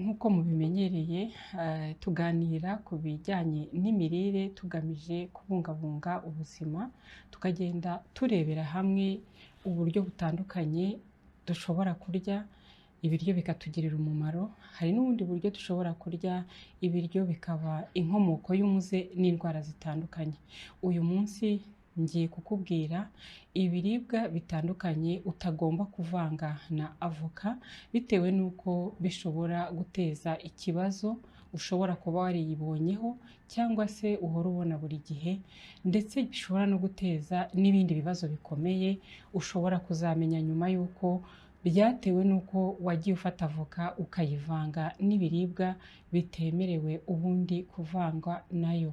Nk'uko mubimenyereye, tuganira ku bijyanye n'imirire tugamije kubungabunga ubuzima, tukagenda turebera hamwe uburyo butandukanye dushobora kurya ibiryo bikatugirira umumaro, hari n'ubundi buryo dushobora kurya ibiryo bikaba inkomoko y'umuze n'indwara zitandukanye. Uyu munsi ngiye kukubwira ibiribwa bitandukanye utagomba kuvanga na avoka bitewe n'uko bishobora guteza ikibazo ushobora kuba wariyibonyeho cyangwa se uhora ubona buri gihe, ndetse bishobora no guteza n'ibindi bibazo bikomeye ushobora kuzamenya nyuma y'uko byatewe n'uko wagiye ufata avoka ukayivanga n'ibiribwa bitemerewe ubundi kuvangwa nayo.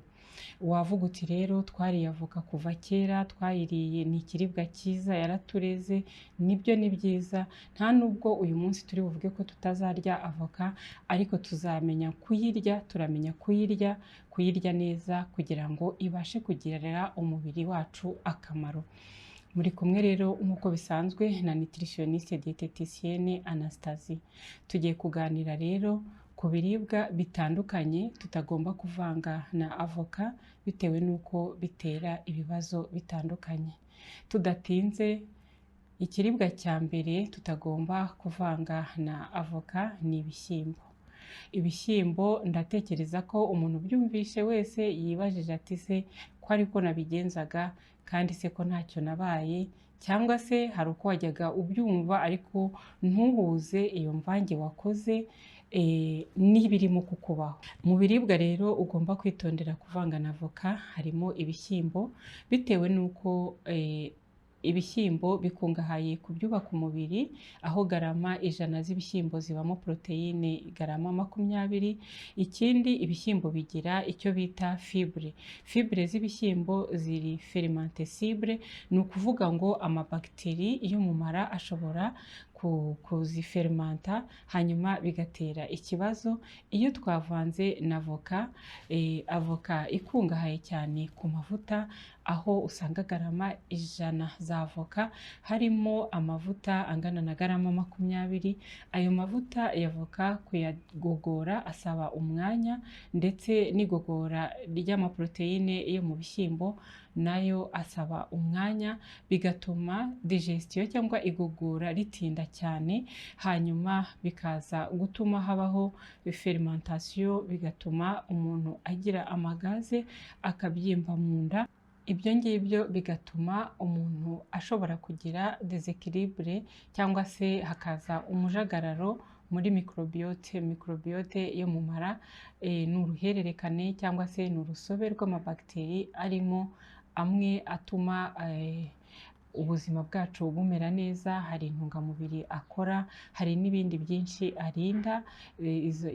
Wavuga uti rero twariye avoka kuva kera, twayiriye, ni ikiribwa cyiza, yaratureze, nibyo ni byiza, nta nubwo uyu munsi turi buvuge ko tutazarya avoka, ariko tuzamenya kuyirya, turamenya kuyirya, kuyirya neza kugira ngo ibashe kugirira umubiri wacu akamaro. Muri kumwe rero nk'uko bisanzwe na nutritionniste diététicienne Anastasie. Tugiye kuganira rero ku biribwa bitandukanye tutagomba kuvanga na avoka bitewe n'uko bitera ibibazo bitandukanye. Tudatinze, ikiribwa cya mbere tutagomba kuvanga na avoka ni ibishyimbo. Ibishyimbo, ndatekereza ko umuntu ubyumvishe wese yibajije ati: "Se ko ariko nabigenzaga, kandi se ko ntacyo nabaye?" Cyangwa se hari uko wajyaga ubyumva ariko ntuhuze iyo mvange wakoze n'ibirimo kukubaho. Mu biribwa rero ugomba kwitondera kuvanga na avoka harimo ibishyimbo, bitewe n'uko ibishyimbo bikungahaye ku byubaka umubiri, aho garama 100 z'ibishyimbo zibamo poroteyine garama 20. Ikindi, ibishyimbo bigira icyo bita fibre. Fibre z'ibishyimbo ziri fermentescible, ni ukuvuga ngo amabagiteri yo mu mara ashobora kuzifermanta, hanyuma bigatera ikibazo iyo twavanze na avoka. Avoka ikungahaye cyane ku mavuta, aho usanga garama 100 za avoka harimo amavuta angana na garama 20. Ayo mavuta ya avoka kuyagogora asaba umwanya, ndetse n'igogora ry'amaporoteyine yo mu bishyimbo nayo asaba umwanya, bigatuma digestion cyangwa igogora ritinda cyane, hanyuma bikaza gutuma habaho fermentation, bigatuma umuntu agira amagaze, akabyimba mu nda. Ibyo ngibyo bigatuma umuntu ashobora kugira déséquilibre cyangwa se hakaza umujagararo muri microbiote. Microbiote yo mu mara ni uruhererekane cyangwa se ni urusobe rw'amabagiteri, arimo amwe atuma ubuzima bwacu bumera neza, hari intungamubiri akora, hari n'ibindi byinshi arinda,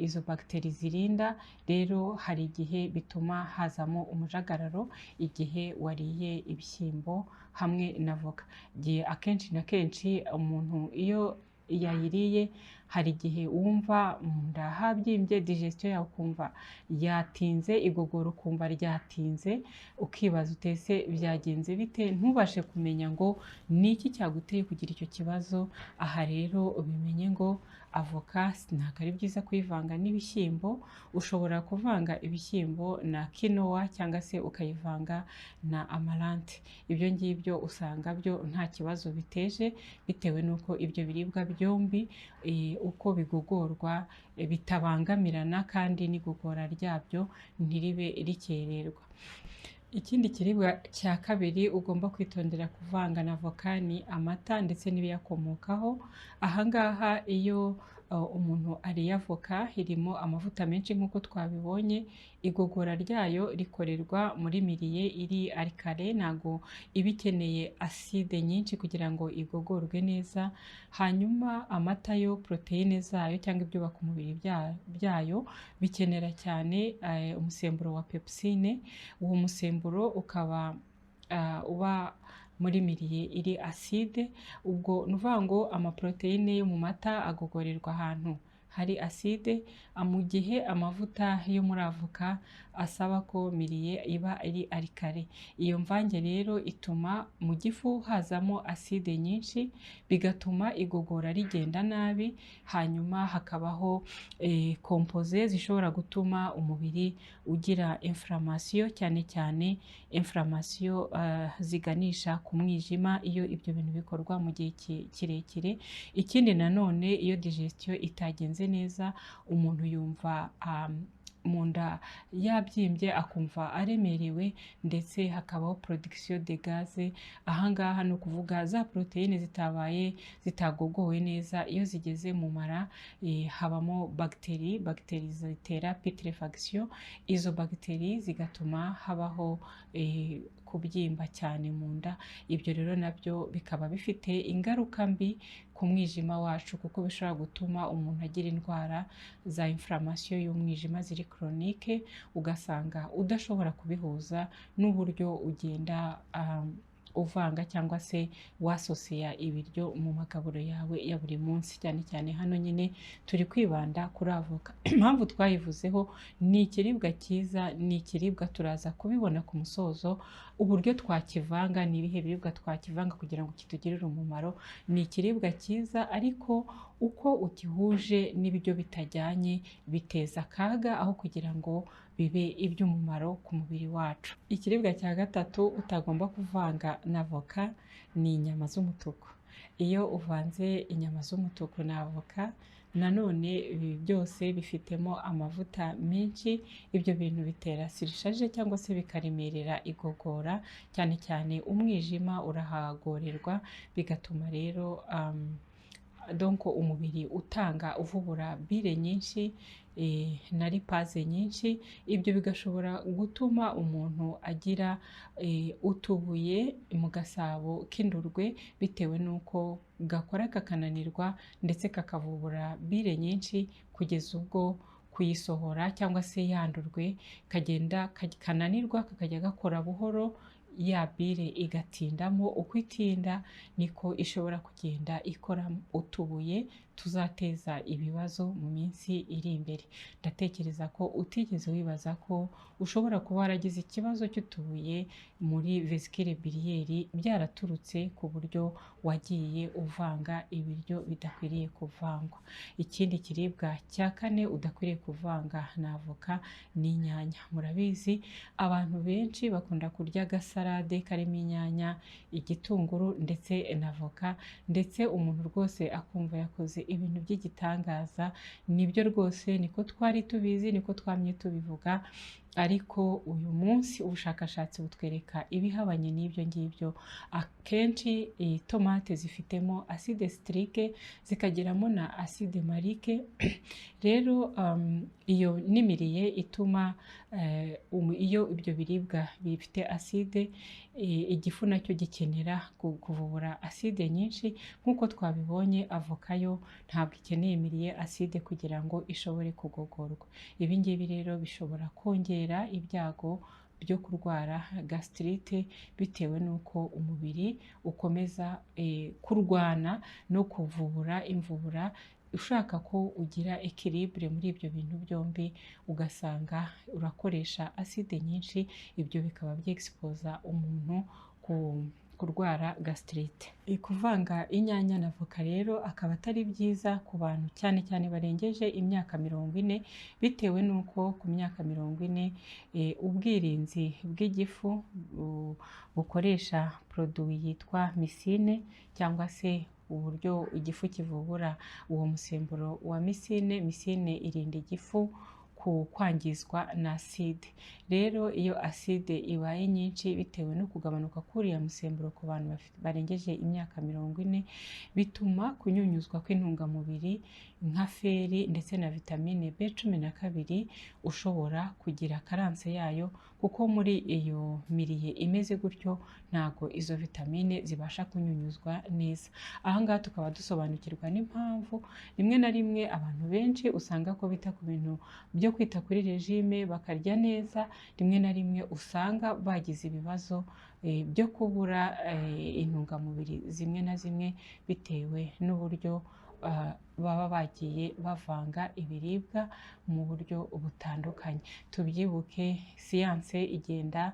izo bagiteri zirinda. Rero hari igihe bituma hazamo umujagararo igihe wariye ibishyimbo hamwe na avoka. Igihe akenshi na kenshi umuntu iyo yayiriye, hari igihe wumva mu nda habyimbye, digestion yawe ukumva yatinze, igogora ukumva ryatinze, ukibaza uti: "Ese byagenze bite?" Ntubashe kumenya ngo ni iki cyaguteye kugira icyo kibazo. Aha rero ubimenye ngo avoka ntabwo ari byiza kuyivanga n'ibishyimbo. Ushobora kuvanga ibishyimbo na quinoa cyangwa se ukayivanga na amarante. Ibyo ngibyo usanga byo nta kibazo biteje, bitewe n'uko ibyo biribwa byombi uko bigogorwa bitabangamirana, kandi n'igogora ryabyo ntiribe rikererwa. Ikindi kiribwa cya kabiri ugomba kwitondera kuvanga na avoka ni amata ndetse n'ibiyakomokaho. Ahangaha iyo umuntu ariye avoka irimo amavuta menshi, nk'uko twabibonye, igogora ryayo rikorerwa muri milieu iri alcalin, ntabwo iba ikeneye acide nyinshi kugira ngo igogorwe neza. Hanyuma amata yo, poroteyine zayo cyangwa ibyubaka umubiri byayo bikenera cyane umusemburo wa pepsine. Uwo musemburo ukaba uba muri milieu iri acide. Ubwo ni ukuvuga ngo amaporoteyine yo mu mata agogorerwa ahantu hari acide, mu gihe amavuta yo muri avoka asaba ko milieu iba ari alcalin. Iyo mvange rero ituma mu gifu hazamo acide nyinshi, bigatuma igogora rigenda nabi, hanyuma hakabaho composés zishobora gutuma umubiri ugira inflammation, cyane cyane inflammation ziganisha ku mwijima iyo ibyo bintu bikorwa mu gihe kirekire. Ikindi nanone, iyo digestion itagenze neza, umuntu yumva mu nda yabyimbye, akumva aremerewe, ndetse hakabaho production de gaz. Ahangaha ni ukuvuga za poroteyine zitabaye zitagogowe neza, iyo zigeze mu mara habamo bagiteri, bagiteri zitera putréfaction. Izo bagiteri zigatuma habaho kubyimba cyane mu nda. Ibyo rero nabyo bikaba bifite ingaruka mbi ku mwijima wacu, kuko bishobora gutuma umuntu agira indwara za inflammation y'umwijima ziri chronique, ugasanga udashobora kubihuza n'uburyo ugenda uvanga cyangwa se wasosiya ibiryo mu magaburo yawe ya buri munsi. Cyane cyane hano nyine turi kwibanda kuri avoka. Impamvu twayivuzeho, ni ikiribwa cyiza, ni ikiribwa turaza kubibona ku musozo uburyo twakivanga, ni ibihe biribwa twakivanga kugira ngo kitugirire umumaro. Ni ikiribwa cyiza, ariko uko ukihuje n'ibiryo bitajyanye biteza akaga aho kugira ngo bibe iby'umumaro ku mubiri wacu. Ikiribwa cya gatatu utagomba kuvanga na avoka ni inyama z'umutuku. Iyo uvanze inyama z'umutuku na avoka, nanone ibi byose bifitemo amavuta menshi. Ibyo bintu bitera surcharge cyangwa se bikaremerera igogora, cyane cyane umwijima urahagorerwa, bigatuma rero donc umubiri utanga uvubura bile nyinshi na lipase nyinshi. Ibyo bigashobora gutuma umuntu agira utubuye mu gasabo k'indurwe, bitewe n'uko gakora kakananirwa, ndetse kakavubura bile nyinshi kugeza ubwo kuyisohora cyangwa se yandurwe kagenda kananirwa, kakajya gakora buhoro, ya bile igatindamo. Uko itinda niko ishobora kugenda ikora utubuye tuzateza ibibazo mu minsi iri imbere. Ndatekereza ko utigeze wibaza ko ushobora kuba waragize ikibazo cy'utubuye muri vésicule biliaire byaraturutse ku buryo wagiye uvanga ibiryo bidakwiriye kuvangwa. Ikindi kiribwa cya kane udakwiriye kuvanga na avoka ni inyanya. Murabizi, abantu benshi bakunda kurya agasalade karimo inyanya, igitunguru ndetse na avoka, ndetse umuntu rwose akumva yakoze ibintu by'igitangaza. Nibyo rwose, niko twari tubizi, niko twamye tubivuga, ariko uyu munsi ubushakashatsi butwereka ibihabanye n'ibyo ngibyo. Akenshi tomate zifitemo acide citrique, zikagiramo na acide malique. Rero iyo ni milieu ituma iyo ibyo biribwa bifite acide, igifu nacyo gikenera kuvubura acide nyinshi. Nk'uko twabibonye, avoka yo ntabwo ikeneye milieu acide kugira ngo ishobore kugogorwa. Ibi ngibi rero bishobora kongera ibyago byo kurwara gastrite, bitewe n'uko umubiri ukomeza kurwana no kuvubura imvubura ushaka ko ugira équilibre muri ibyo bintu byombi, ugasanga urakoresha acide nyinshi. Ibyo bikaba byexposa umuntu ku kurwara gastrite. Kuvanga inyanya na avoka rero akaba atari byiza ku bantu cyane cyane barengeje imyaka 40, bitewe n'uko ku myaka 40 ubwirinzi bw'igifu bukoresha produit yitwa mucine, cyangwa se uburyo igifu kivubura uwo musemburo wa mucine. Mucine irinda igifu ku kwangizwa na acide. Rero iyo acide ibaye nyinshi bitewe no kugabanuka k'uriya musemburo ku bantu barengeje imyaka 40, bituma kunyunyuzwa kw'intungamubiri nka fer ndetse na vitamine B12 ushobora kugira carence yayo, kuko muri iyo milieu imeze gutyo ntago izo vitamine zibasha kunyunyuzwa neza. Aha ngaha tukaba dusobanukirwa n'impamvu rimwe na rimwe abantu benshi usanga ko bita ku bintu byo kwita kuri régime, bakarya neza, rimwe na rimwe usanga bagize ibibazo byo kubura intungamubiri zimwe na zimwe bitewe n'uburyo baba bagiye bavanga ibiribwa mu buryo butandukanye. Tubyibuke, siyanse igenda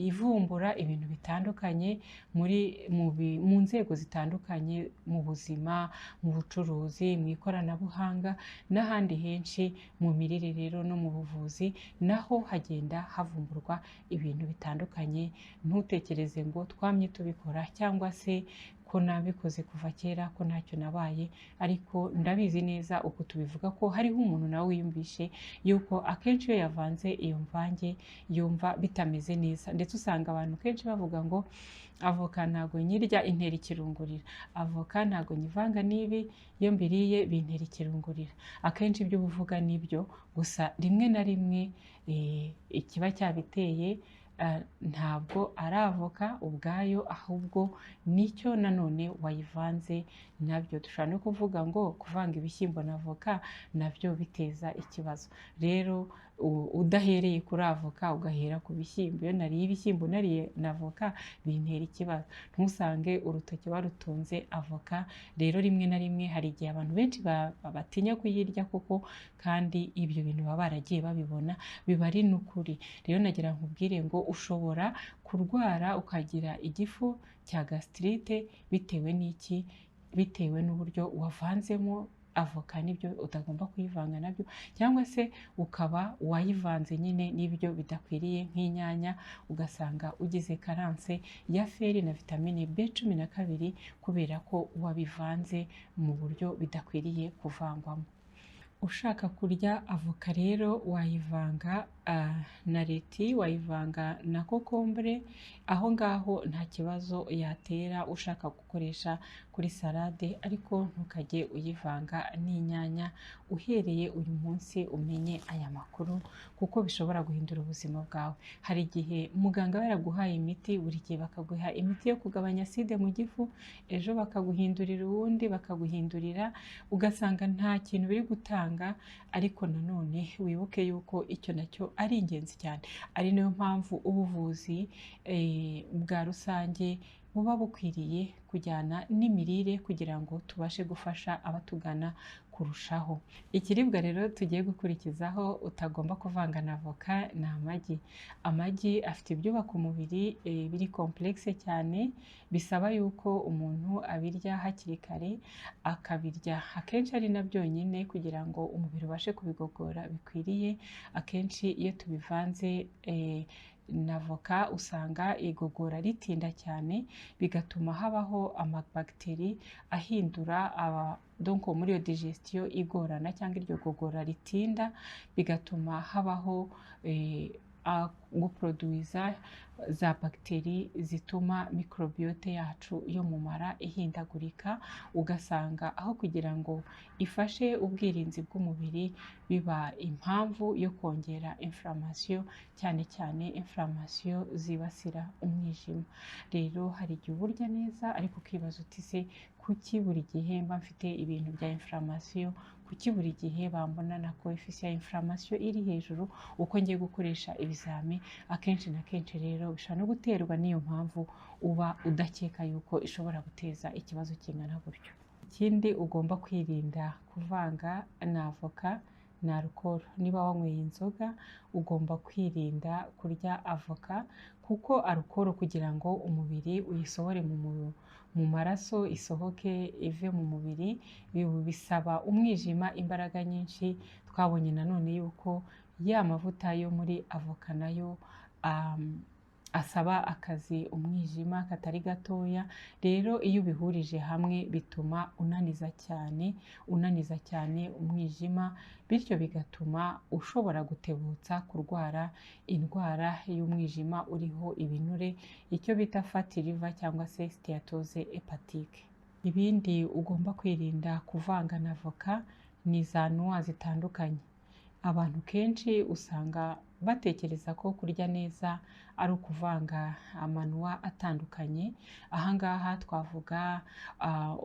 ivumbura ibintu bitandukanye mu nzego zitandukanye, mu buzima, mu bucuruzi, mu ikoranabuhanga n'ahandi henshi. Mu mirire rero no mu buvuzi naho hagenda havumburwa ibintu bitandukanye. Ntutekereze ngo twamye tubikora cyangwa se ko nabikoze kuva kera ko ntacyo nabaye, ariko ndabizi neza uko tubivuga ko hariho umuntu nawe wiyumvishe yuko akenshi iyo yavanze iyo mvange yumva bitameze neza. Ndetse usanga abantu kenshi bavuga ngo avoka ntago nyirya intera ikirungurira, avoka ntago nyivanga n'ibi, iyo mbiriye bintera ikirungurira. Akenshi ibyo uba uvuga nibyo, gusa rimwe na rimwe ikiba cyabiteye ntabwo ari avoka ubwayo, ahubwo nicyo nanone wayivanze nabyo. Dushobora no kuvuga ngo kuvanga ibishyimbo na avoka nabyo biteza ikibazo. Rero udahereye kuri avoka ugahera ku bishyimbo, iyo nariye ibishyimbo nariye na avoka bintera ikibazo. Ntusange urutoki warutunze avoka. Rero rimwe na rimwe hari igihe abantu benshi batinya kuyirya kuko kandi ibyo bintu baba baragiye babibona biba ari n'ukuri. Rero nagira nkubwire ngo ushobora kurwara ukagira igifu cya gastrite bitewe n'iki? Bitewe n'uburyo wavanzemo avoka n'ibyo utagomba kuyivanga nabyo, cyangwa se ukaba wayivanze nyine n'ibyo bidakwiriye nk'inyanya, ugasanga ugize carence ya feri na vitamine B12 kubera ko wabivanze mu buryo bidakwiriye kuvangwamo. Ushaka kurya avoka rero wayivanga na leti, wayivanga na kokombure, aho ngaho nta kibazo yatera ushaka gukoresha kuri salade, ariko ntukajye uyivanga n'inyanya. Uhereye uyu munsi umenye aya makuru kuko bishobora guhindura ubuzima bwawe. Hari igihe muganga aba yaraguhaye imiti, buri gihe bakaguha imiti yo kugabanya acide mu gifu, ejo bakaguhindurira uwundi, bakaguhindurira, ugasanga nta kintu biri gutanga. Ariko nanone wibuke yuko icyo nacyo ari ingenzi cyane, ari nayo mpamvu ubuvuzi bwa rusange buba bukwiriye kujyana n'imirire kugira ngo tubashe gufasha abatugana kurushaho. Ikiribwa rero tugiye gukurikizaho utagomba kuvanga na avoka ni amagi. Amagi afite ibyubaka umubiri biri complexe cyane, bisaba yuko umuntu abirya hakiri kare, akabirya akenshi ari na byonyine kugira ngo umubiri ubashe kubigogora bikwiriye. Akenshi iyo tubivanze na avoka usanga igogora ritinda cyane, bigatuma habaho amabagiteri ahindura donc muri iyo digestion igorana cyangwa iryo gogora ritinda, bigatuma habaho guproduiza za bagiteri zituma microbiote yacu yo mu mara ihindagurika, ugasanga aho kugira ngo ifashe ubwirinzi bw'umubiri biba impamvu yo kongera inflammation, cyane cyane inflammation zibasira umwijima. Rero hari igihe uba urya neza ariko ukibaza uti se kuki buri gihe mba mfite ibintu bya inflammation, kuki buri gihe bambona na coefficient ya inflammation iri hejuru uko ngiye gukoresha ibizami? Akenshi na kenshi rero bishobora no guterwa n'iyo mpamvu uba udakeka yuko ishobora guteza ikibazo kingana gutyo. Ikindi ugomba kwirinda kuvanga na avoka na alcool. Niba wanyweye inzoga ugomba kwirinda kurya avoka, kuko alcool kugira ngo umubiri uyisohore mu maraso, isohoke ive mu mubiri, bisaba umwijima imbaraga nyinshi. Twabonye nanone yuko ya mavuta yo muri avoka nayo asaba akazi umwijima katari gatoya. Rero iyo ubihurije hamwe bituma unaniza cyane umwijima, bityo bigatuma ushobora gutebutsa kurwara indwara y'umwijima uriho ibinure, icyo bita fatty liver cyangwa se stéatose hépatique. Ibindi ugomba kwirinda kuvanga na avoka ni za noix zitandukanye. Abantu kenshi usanga batekereza ko kurya neza ari ukuvanga ama noix atandukanye. Aha ngaha twavuga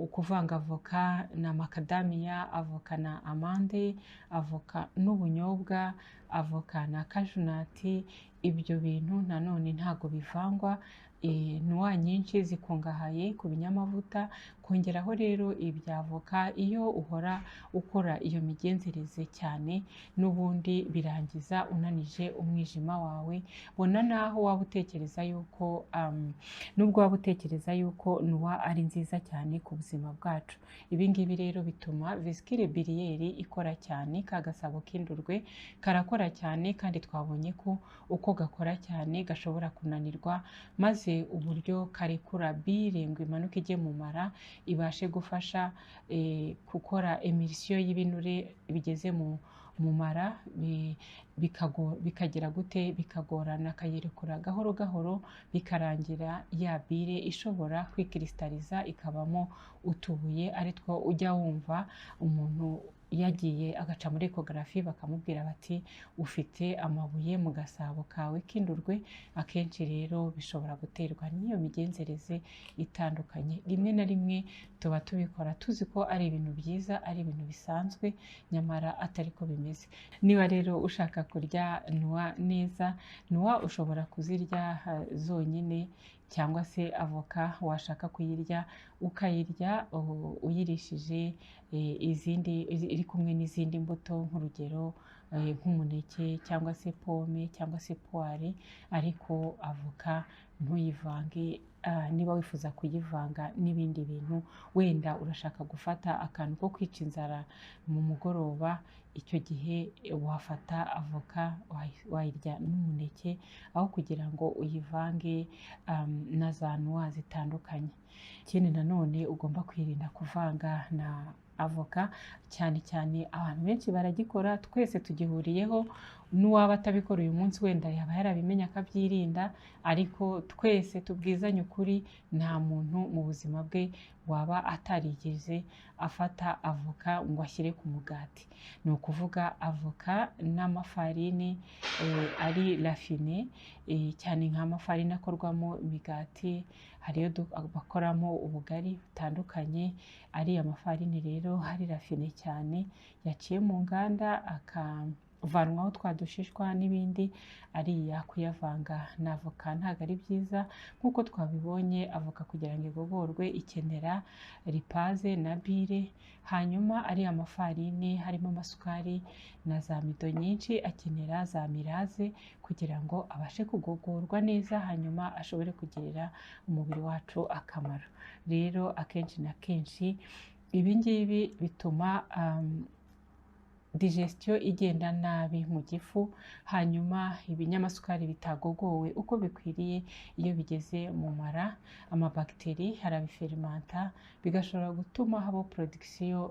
ukuvanga avoka na macadamia, avoka na amande, avoka n'ubunyobwa, avoka na cashew nut. Ibyo bintu nanone ntago bivangwa. Noix nyinshi zikungahaye ku binyamavuta, Kongeraho rero ibya avoka, iyo uhora ukora iyo migenzereze cyane n'ubundi birangiza unanije umwijima wawe. Bona naho waba utekereza yuko nubwo waba utekereza yuko noix ari nziza cyane ku buzima bwacu. Ibi ngibi rero bituma vésicule biliaire ikora cyane, ka gasabo k'indurwe karakora cyane, kandi twabonye ko uko gakora cyane gashobora kunanirwa, maze uburyo karekura bile ngo imanuke ijye mu mara ibashe gufasha gukora émulsion y'ibinure bigeze mu mara, bikagira gute, bikagorana, akayirekura gahoro gahoro, bikarangira ya bile ishobora kwikrisitaliza ikabamo utubuye, ari two ujya wumva umuntu yagiye agaca muri échographie bakamubwira bati ufite amabuye mu gasabo kawe k'indurwe. Akenshi rero bishobora guterwa n'iyo migenzereze itandukanye. Rimwe na rimwe tuba tubikora tuzi ko ari ibintu byiza, ari ibintu bisanzwe, nyamara atari ko bimeze. Niba rero ushaka kurya noix neza, noix ushobora kuzirya zonyine, cyangwa se avoka washaka kuyirya ukayirya uyirishije izindi, iri kumwe n'izindi mbuto, nk'urugero nk'umuneke cyangwa se pomme cyangwa se poire, ariko avoka ntuyivange. Niba wifuza kuyivanga n'ibindi bintu, wenda urashaka gufata akantu ko kwica inzara mu mugoroba, icyo gihe wafata avoka wayirya n'umuneke aho kugira ngo uyivange na za noix zitandukanye. Ikindi nanone ugomba kwirinda kuvanga na avoka, cyane cyane abantu benshi baragikora, twese tugihuriyeho, n'uwaba atabikora uyu munsi wenda yaba yarabimenye akabyirinda, ariko twese tubwizanye ukuri, nta muntu mu buzima bwe waba atarigeze afata avoka ngo ashyire ku mugati. Ni ukuvuga avoka n'amafarine ari raffiné, cyane nk'amafarine akorwamo imigati, hariyo bakoramo ubugari butandukanye. Ariya mafarine rero ari raffiné cyane, yaciye mu nganda akavanwaho twa dushishwa n'ibindi, ariya kuyavanga na avoka ntabwo ari byiza. Nk'uko twabibonye, avoka kugira ngo igogorwe ikenera lipase na bile, hanyuma ariya mafarine harimo amasukari na za amidon nyinshi akenera za amylase kugira ngo abashe kugogorwa neza, hanyuma ashobore kugirira umubiri wacu akamaro. Rero akenshi na kenshi ibi ngibi bituma digestion igenda nabi mu gifu, hanyuma ibinyamasukari bitagogowe uko bikwiriye iyo bigeze mu mara, amabagiteri arabiferimanta, bigashobora gutuma habaho production,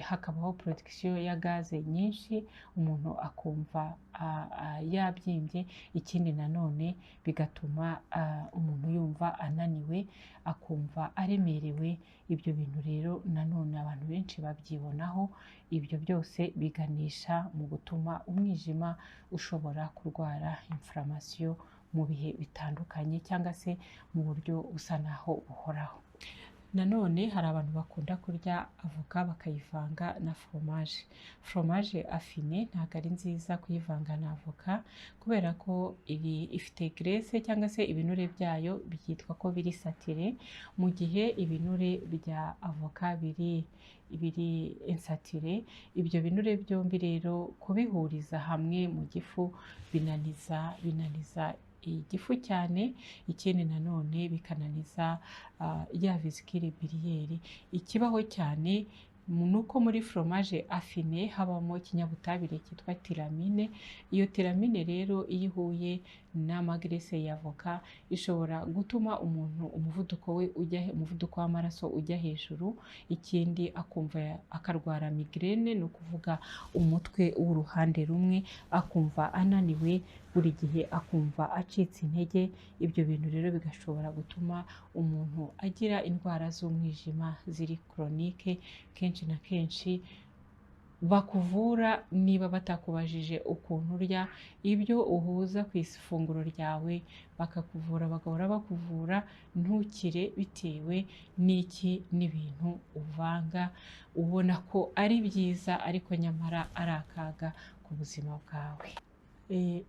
hakabaho production ya gaz nyinshi, umuntu akumva yabyimbye. Ikindi nanone bigatuma umuntu yumva ananiwe, akumva aremerewe. Ibyo bintu rero nanone abantu benshi babyibonaho. Ibyo byose biganisha mu gutuma umwijima ushobora kurwara inflammation mu bihe bitandukanye, cyangwa se mu buryo busa naho buhoraho. Nanone hari abantu bakunda kurya avoka bakayivanga na fromage. Fromage affiné ntabwo ari nziza kuyivanga na avoka, kubera ko iri ifite graisse, cyangwa se ibinure byayo byitwa ko biri saturé, mu gihe ibinure bya avoka biri insaturé. Ibyo binure byombi rero kubihuriza hamwe mu gifu binaniza igifu cyane. Ikindi nanone bikananiza ya vésicule biliaire. Ikibaho cyane ni uko muri fromage affiné habamo ikinyabutabire cyitwa tyramine. Iyo tyramine rero iyo ihuye n'amagraisse ya avoka ishobora gutuma umuntu umuvuduko we ujya, umuvuduko w'amaraso ujya hejuru. Ikindi akumva akarwara migraine, ni ukuvuga umutwe w'uruhande rumwe, akumva ananiwe buri gihe, akumva acitse intege. Ibyo bintu rero bigashobora gutuma umuntu agira indwara z'umwijima ziri chronique. Kenshi na kenshi bakuvura niba batakubajije ukuntu urya, ibyo uhuza ku ifunguro ryawe, bakakuvura bagahora bakuvura ntukire, bitewe n'iki? N'ibintu uvanga ubona ko ari byiza, ariko nyamara ari akaga ku buzima bwawe.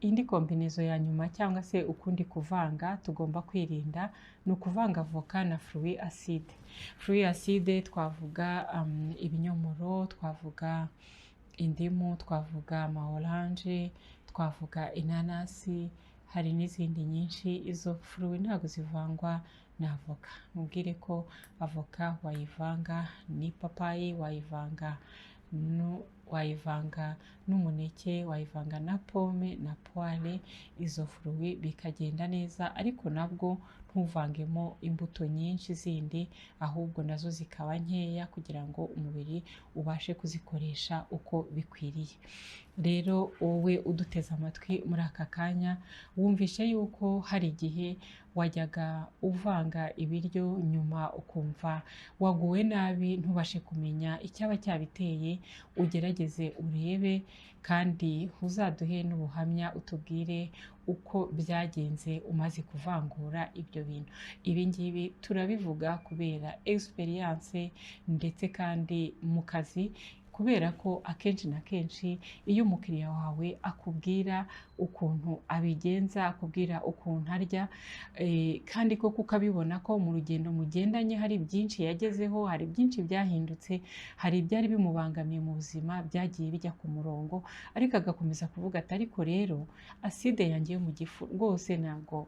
Indi combinaison ya nyuma cyangwa se ukundi kuvanga tugomba kwirinda ni ukuvanga avoka na fruit acide. Fruit acide twavuga ibinyomoro, twavuga indimu, twavuga ama orange, twavuga inanasi, hari n'izindi nyinshi. Izo fruit ntabwo zivangwa na avoka. Mubwire ko avoka wayivanga n'ipapayi, wayivanga n'umuneke, wayivanga na pome na poire, izo fruit bikagenda neza, ariko nabwo ntuvangemo imbuto nyinshi zindi, ahubwo nazo zikaba nkeya kugira ngo umubiri ubashe kuzikoresha uko bikwiriye. Rero wowe uduteze amatwi muri aka kanya, wumvishe yuko hari igihe wajyaga uvanga ibiryo nyuma ukumva waguwe nabi, ntubashe kumenya icyaba cyabiteye. Ugerageze urebe kandi uzaduhe n'ubuhamya, utubwire uko byagenze umaze kuvangura ibyo bintu. Ibi ngibi turabivuga kubera experience ndetse kandi mu kazi, kubera ko akenshi na kenshi iyo umukiriya wawe akubwira ukuntu abigenza, akubwira ukuntu arya, kandi koko ukabibona ko mu rugendo mugendanye hari byinshi yagezeho, hari byinshi byahindutse, hari ibyari bimubangamiye mu buzima byagiye bijya ku murongo, ariko agakomeza kuvuga ati ariko rero acide yanjye yo mu gifu rwose ntabwo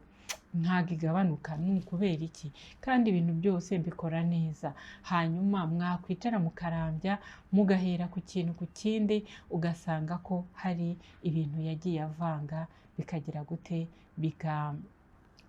igabanuka, ni ukubera iki? Kandi ibintu byose mbikora neza. Hanyuma mwakwicara mukarambya, mugahera ku kintu ku kindi, ugasanga ko hari ibintu yagiye avanga bikagira gute,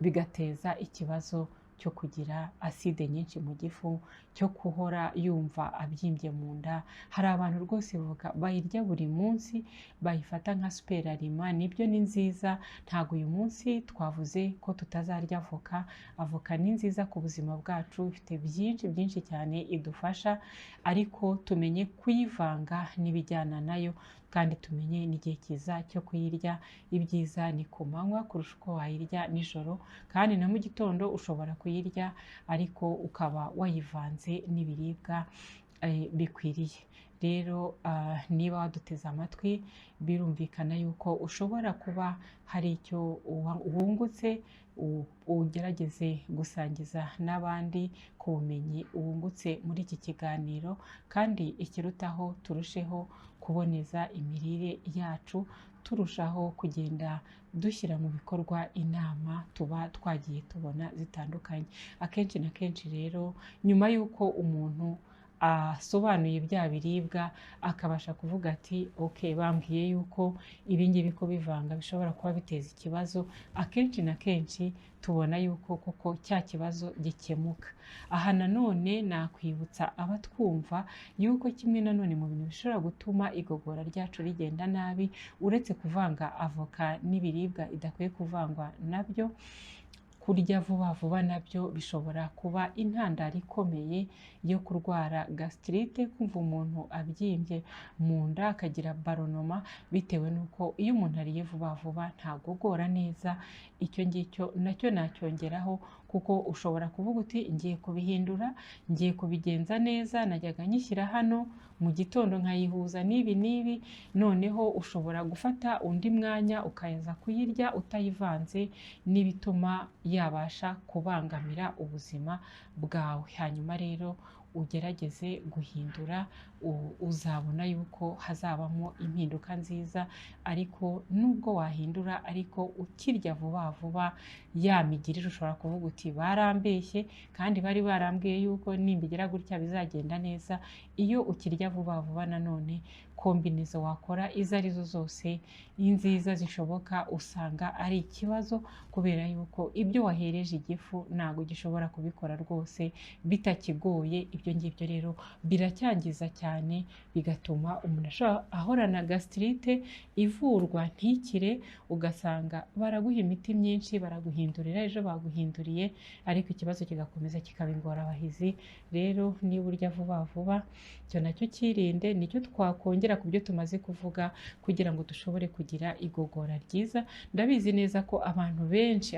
bigateza ikibazo cyo kugira acide nyinshi mu gifu, cyo guhora yumva abyimbye mu nda. Hari abantu rwose voka bayirya buri munsi, bayifata nka super aliment. Nibyo, ni nziza, ntabwo uyu munsi twavuze ko tutazarya avoka. Avoka ni nziza ku buzima bwacu, ifite byinshi byinshi cyane idufasha, ariko tumenye kuyivanga n'ibijyana nayo, kandi tumenye n'igihe cyiza cyo kuyirya. Ibyiza ni ku manywa kurusha uko wayirya nijoro, kandi na mu gitondo ushobora kuyirya, ariko ukaba wayivanze n'ibiribwa bikwiriye. Rero niba waduteze amatwi, birumvikana yuko ushobora kuba hari icyo wungutse. Ugerageze gusangiza n'abandi ku bumenyi wungutse muri iki kiganiro, kandi ikirutaho turusheho kuboneza imirire yacu, turushaho kugenda dushyira mu bikorwa inama tuba twagiye tubona zitandukanye. Akenshi na kenshi rero, nyuma y'uko umuntu asobanuye bya biribwa, akabasha kuvuga ati ok, bambwiye yuko ibi ngibi ko bivanga bishobora kuba biteza ikibazo, akenshi na kenshi tubona yuko koko cya kibazo gikemuka. Aha nanone nakwibutsa abatwumva yuko kimwe nanone mu bintu bishobora gutuma igogora ryacu rigenda nabi, uretse kuvanga avoka n'ibiribwa idakwiye kuvangwa nabyo, kurya vuba vuba nabyo bishobora kuba intandaro ikomeye yo kurwara gastrite, kumva umuntu abyimbye mu nda akagira ballonnement, bitewe n'uko iyo umuntu ariye vuba vuba ntagogora neza. Icyo ngicyo nacyo nacyongeraho, kuko ushobora kuvuga uti ngiye kubihindura, ngiye kubigenza neza, najyaga nyishyira hano mu gitondo nkayihuza n'ibi n'ibi, noneho ushobora gufata undi mwanya ukaza kuyirya utayivanze n'ibituma yabasha kubangamira ubuzima bwawe. Hanyuma rero ugerageze guhindura, uzabona yuko hazabamo impinduka nziza. Ariko nubwo wahindura ariko ukirya vuba vuba, ya migirire ushobora kuvuga uti barambeshye, kandi bari barambwiye yuko nimbigira gutya bizagenda neza. Iyo ukirya vuba vuba nanone, combinaison wakora izo arizo zose nziza zishoboka usanga ari ikibazo, kubera yuko ibyo wahereje igifu ntabwo gishobora kubikora rwose bitakigoye. Ibyo ngibyo rero biracyangiza cyane, bigatuma umuntu ahorana gastrite ivurwa ntikire, ugasanga baraguha imiti myinshi, baraguhindurira, ejo baguhinduriye, ariko ikibazo kigakomeza kikaba ingorabahizi. Rero niba urya vuba vuba, icyo nacyo kirinde, nicyo twakongera ku byo tumaze kuvuga kugira ngo dushobore kugira igogora ryiza. Ndabizi neza ko abantu benshi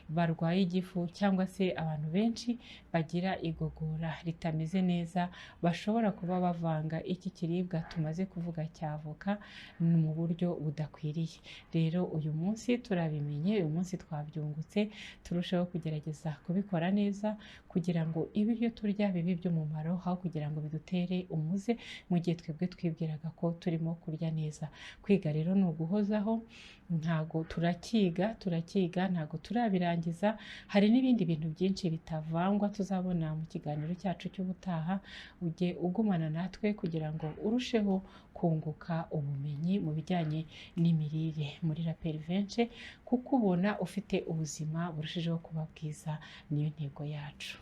barwaye igifu cyangwa se abantu benshi bagira igogora ritameze neza bashobora bashobora kuba bavanga iki kiribwa tumaze kuvuga cya avoka mu buryo budakwiriye. Rero uyu munsi turabimenye, uyu munsi twabyungutse, turusheho kugerageza kubikora neza kugira ngo ibiryo turya bibe iby'umumaro aho kugira ngo bidutere umuze mu gihe twebwe twibwiraga ko turimo kurya neza. Kwiga rero ni uguhozaho, ntago turakiga, turakiga ntago turabirangiza. Hari n'ibindi bintu byinshi bitavangwa tuzabona mu kiganiro cyacu cy'ubutaha. Ujye ugumana natwe kugira ngo urusheho kunguka ubumenyi mu bijyanye n'imirire muri Raperi Venture, kuko ubona ufite ubuzima burushijeho kuba bwiza, niyo ntego yacu.